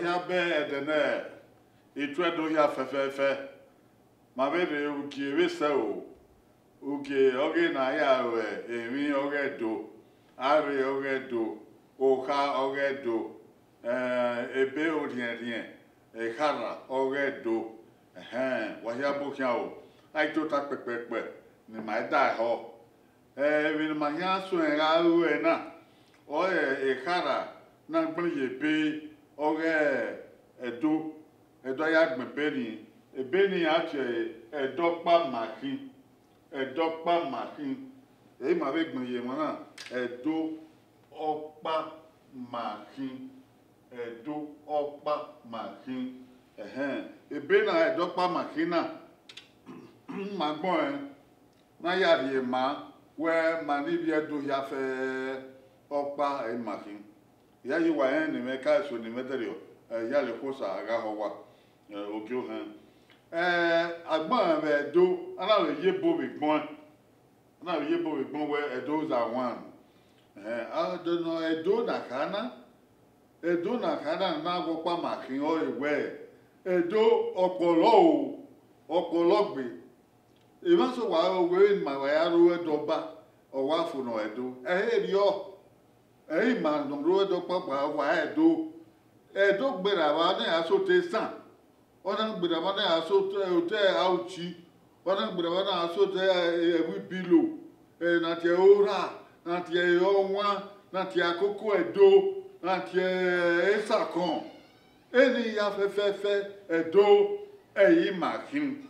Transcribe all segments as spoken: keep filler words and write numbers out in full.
Hia bẹ ẹdẹ nẹ, ituẹ do hia fẹfẹfẹ. Ma vbe rre ugie vbe sẹ o, ugie ọghe ne a ya ru emwi ọghe Ẹdo, arre ọghe Ẹdo, okha ọghe Ẹdo, eh, ebe orhiẹnrhiẹn, ekharha ọghe Ẹdo. Ẹhẹn, wa hia bu khian o, a i tota kpẹkpẹkpẹ ne ima i da ehọ. Eh, emwi ne ima khian suẹn gha ru ẹre na, ọrọre ekharha na gbẹn ye ebe ọghe Ẹdo, Ẹdo a ya gbẹn ebe ni, ebe ni a tie Ẹdo ọkpa ma khin, Ẹdo ọkpa ma khin. Ẹ i ma vbe gbẹn ye emwa na, Ẹdo ọkpa ma khin, Ẹdo ọkpa ma khin. Ẹhẹn, ebe na Ẹdo ọkpa ma khin na, ma gbẹn ọẹn, ne a ya rhie ma wẹ ma ne ivbi Ẹdo hia fẹ ọkpa ẹ i ma khin. Hia ye uwa rẹn ne imẹ ka eso ne imẹ dẹrriọ, ẹ, iyale Ekhuosa gha họ owa, ẹ, ogie ohẹn. Ẹ, agbọn vbe Ẹdo, a na vbe ye ebo vbe gbọn, a na vbe ye ebo vbe gbọn wẹ Ẹdo za wan. Ẹhẹn, a dẹ nọ Ẹdo na kha na, Ẹdo na kha na, na wẹ ọkpa ma khin ọre wẹ, Ẹdo ọkpọlọ o, ọkpọlọ gbe. Emwa sẹ owa ro wẹ ne ima wa ya ro Ẹdo ọba, ọ wa fo nọ Ẹdo. Ẹ i re erriọ, ẹ i re ima ne ọ ro Ẹdo ọkpa gba wa Ẹdo. Ẹdo gberra vba ne a sẹ otọ esan, ọ na gberra vba ne a sẹ otọ, otọ auchi, ọ na gberra vba ne a sẹ otọ ẹvbo ibilo, eh, ne a tie orra, ne a tie ọwan, ne a tie akoko Ẹdo, ne a tie esakọn. Eni ya fẹfẹfẹ Ẹdo, ẹ i ma khin.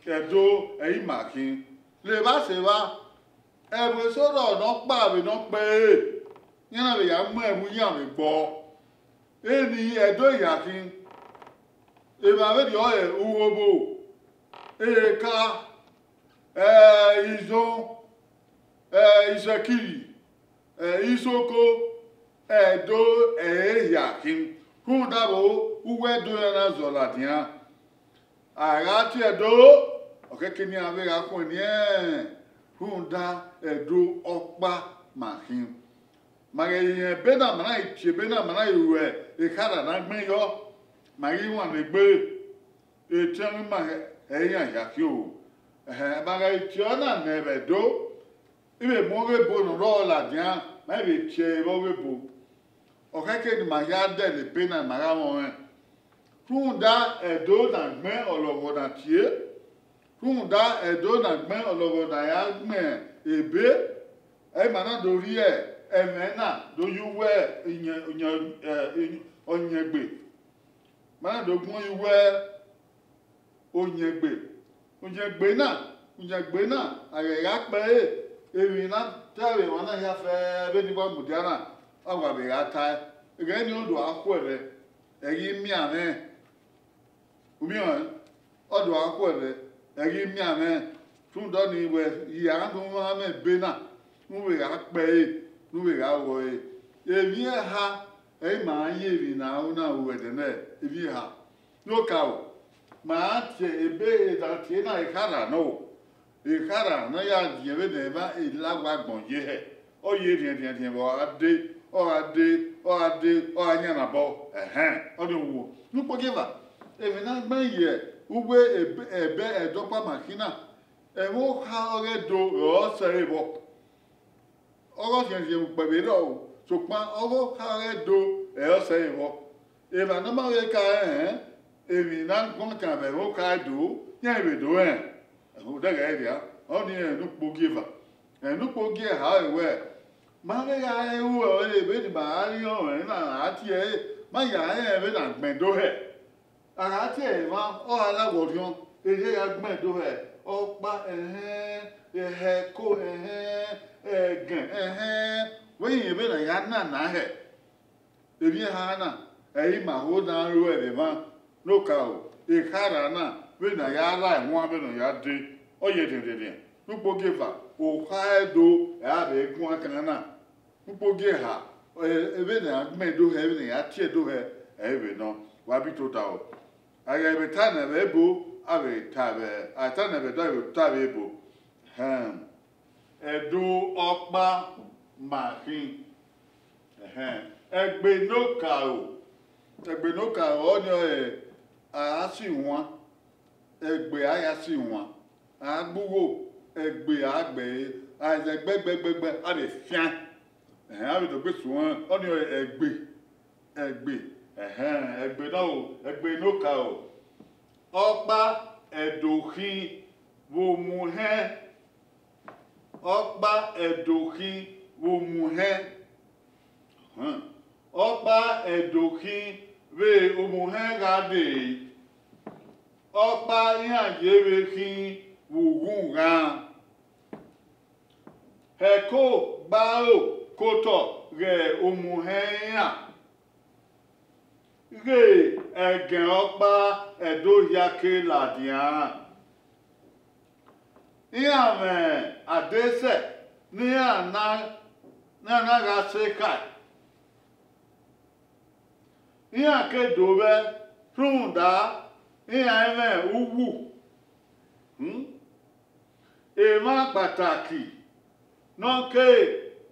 Ẹdo, ẹ i ma khin. Levba sẹ evba, ẹvbo eso rrọọ ne ọ kpa vbe ne ọ kpẹre, iran na vbe ya mu ẹvbo iran vbe gbọ. Eni Ẹdo ya khin, emwa vberriọ ọre Urhobo, Eka, eh, Izon, eh, Isẹkiri, eh, Isoko, Ẹdo ẹre hia khin. Rhunmwuda vbo, uwu Ẹdo iran na zọ ladian. A gha tie Ẹdo, ọ khẹke ne iran vbe gha khuẹnniẹn, rhunmwuda Ẹdo ọkpa ma khin. Ma ghẹ rẹn ebe na, ma na tie ebe na, ma na ru ekharha na gbẹn yọ, ma ghi wan egbe, etiọnmwi ma hẹ iran hia khin o. Ẹhẹn, ma ghẹ tie ọna nẹ vbe Ẹdo, I vbe mu ọghe ebo ne ọ rrọọ ladian, ma i vbe tie ẹre vbe ọghe ebo. Ọ khẹke ne ima hia dẹlẹ ebe na, ima gha mwẹ ọnrẹn. Rhunmwuda Ẹdo na gbẹn ọlọghọ na tie, rhunmwuda Ẹdo na gbẹn ọlọghọ na ya gbẹn ebe, ẹ i ma na do rhie ẹmwẹ na do ye uwu iyẹn, iyẹn, ẹ, ọyẹngbe, ma na do gbẹn ye uwu oyẹngbe. Uyẹngbe na, uyẹngbe na, a ghẹ gha kpẹre, emwi na ta vbe emwa na hia fẹ vbene I wa mudia na, a wa vbe gha tae. Ẹghẹ nii ọ do gha khuẹrhẹ, ẹ i ghi miẹn amwẹ. U miẹn ọnrẹn? Ọ do gha khuẹrhẹ, ẹ i ghi miẹn amwẹ. Rhunmwuda ọnii wẹ, I gha do mwamwa mwẹ ebe na, ne u vbe gha kpẹre, ne u vbe gha ru ẹre. Emwi eha, ẹ i ma ye emwi ne a na ru ẹdẹ nẹ, emwi eha. Ne okaro, ma tie ebe ne a tie na ekharha nọ, ekharha ne ọ ya rhie vbene emwa elawa agbọn ye hẹ, ọ ye rhiẹnrhiẹnrhiẹn vbe ọ gha dee, ọ gha dee, ọ gha dee, ọ gha yan nabọ. Ẹhẹn, ọnii wo. Ne ukpogieva, emwi ne a gbẹn ye uwu ebe, ebe Ẹdo ọkpa ma khin na, ẹmwẹ okha ọghe Ẹdo ọre ọ sẹ ẹre vbọ. Ọghe ọ rhiẹnrhiẹn vbe ukpẹ vbe rrọọ, sokpan ọghe okha ọghe Ẹdo ẹre ọ sẹ ẹre vbọ. Emwa ne ọ ma vbe ka rẹn, emwi ne a guan kan vbe ẹmwẹ okha Ẹdo, iran vbe do rẹn. Ẹhẹn, odẹ ghẹ rria, ọnii rẹn ne ukpogieva. Rẹn ne ukpogiẹha ọre wẹ, ma vbe gha rẹn ru ẹre vbene ima gha rẹn ọnrẹn na, a tie ẹre, ma ya rẹn vbene a gbẹn do hẹ. A gha tie ẹre emwa, ọ gha la wẹ orhiọn, erriọ ya gbẹn do hẹ, ọkpa ẹhẹn, ẹhẹko ẹhẹn, ẹgẹn ẹhẹn, wẹ irẹn vbene a ya nana hẹ. Emwi eha na, ẹ i ma ho ne a ru ẹre emwa, ne okaro, ekharha na, vbene a ya ra ẹwan vbene ọ ya dee, ọ ye rhiẹnrhiẹnrhiẹn, ne ukpogieva, okha Ẹdo, ẹ a vbe guan kan na. Ukpogiẹha, ẹ, vbene a gbẹn do hẹ, vbene a tie do hẹ, ẹ i vbe nọ, wa bi tota o. A ghẹ vbe ta nẹ vbe ebo, a vbe ta vbe, a ta nẹ vbe Ẹdo, a vbe ta vbe ebo. Ẹhẹn. Ẹdo ọkpa ma khin. Ẹhẹn. Ẹgbe ne okaro, Ẹgbe ne okaro ọnii ọre a gha si wan, ẹgbe a ya si wan, a gbe ugho, ẹgbe a gbe ẹre, a zẹ gbẹgbẹgbẹgbẹ, a vbe fian. Ẹhẹn, a vbe dọgbe suẹn, ọnii ọre ẹgbe, ẹgbe, ẹhẹn, ẹgbe ne ọ, ẹgbe ne okaro. Ọkpa ẹdokhin vbe omuhẹn, ọkpa ẹdokhin vbe omuhẹn. Hmm. Ọkpa ẹdokhin vbe omuhẹn gha dee, ọkpa iran ye vbe khin vbe ughunmwu ghan. Hẹko gbe aro ke otọ ghe omuhẹn iran, ghe ẹgẹn ọkpa ẹdo hia ke ladian. Iran mwẹ adesẹ ne iran na, ne iran na gha sẹ khae. Iran ke do vbẹ rhunmwuda iran i mwẹ uwu. Hmm? Emwa kpataki ne ọ ke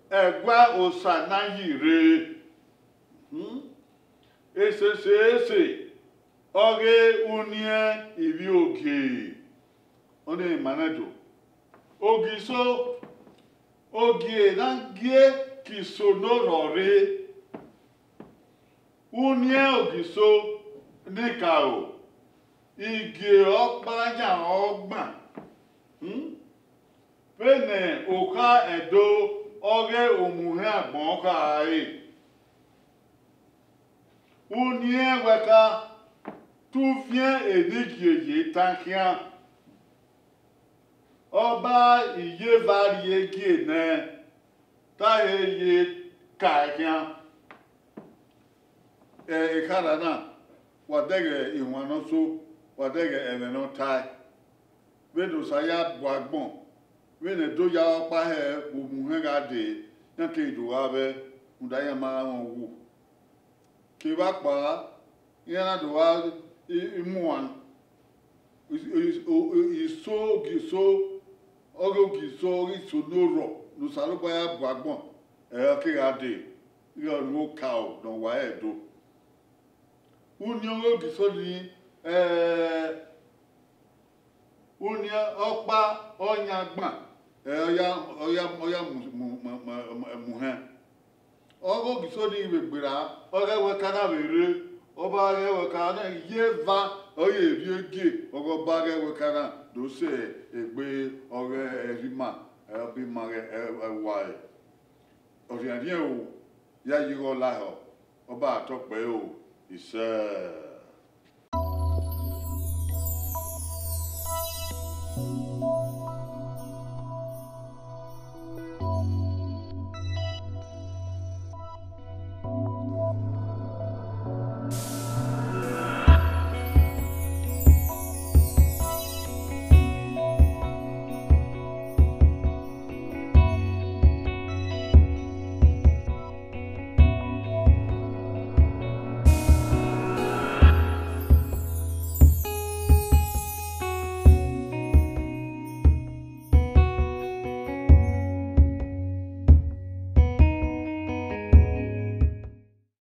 ẹguae Osa na yi rre. Hmm? Esese ese ọghe uniẹn ivbi ogie, ọnii ma nẹ do. Ogiso, ogie na gie ke iso ne orhọ rre. Uniẹn Ogiso ne okaro, igie ọkpa yan ọgban. Hmm? Vbene okha ẹdo ọghe omuhẹn agbọn kha re, uniẹn wẹ ka te uviẹn enigie ye tan khian. Ọba iyeva rhie gie nẹ, ta he ye ka khian. Ẹ, ekhara na, wa dẹghe ihuan ne ọ so, wa dẹghe ẹmwẹ ne ọ tae. Vbene Osa ya bu agbọn, vbene ẹdẹ ya ọkpa hẹ vbe omuhẹn gha dee, iran keghi do gha vbẹ, rhunmwuda iran ma rẹn uwu. Kevbe akpara, iran na do gha i- i muan, i- i- o- o- iso, ogiso, ọghe ogiso, ọghe iso ne orhọ ne Osanobua ya bu agbọn, ẹ, ọ kegha dee, ighẹ ọre okaro ne ọ wa ẹre do. Uniẹn ọghe ogiso ni, ẹ, uniẹn ọkpa ọyan gban, ẹ, ọ ya, ọ ya, ọ ya mu, mu, mu, mu, mu, mu hẹn. Ọghe ogiso ni vbe gberra, ọghe ẹwẹka na vbe rre, ọba ọghe ẹwẹka na ye eva, ọ ye rhie gie, ọghe ọba ọghe ẹwẹka na do sẹ egbe ọghe ẹrhima, ẹ, ọba ima ọghe ẹ- ẹwae. Ọrhiẹnrhiẹn o, ya ye igho lahọ, ọba tọkpẹ o, isẹ.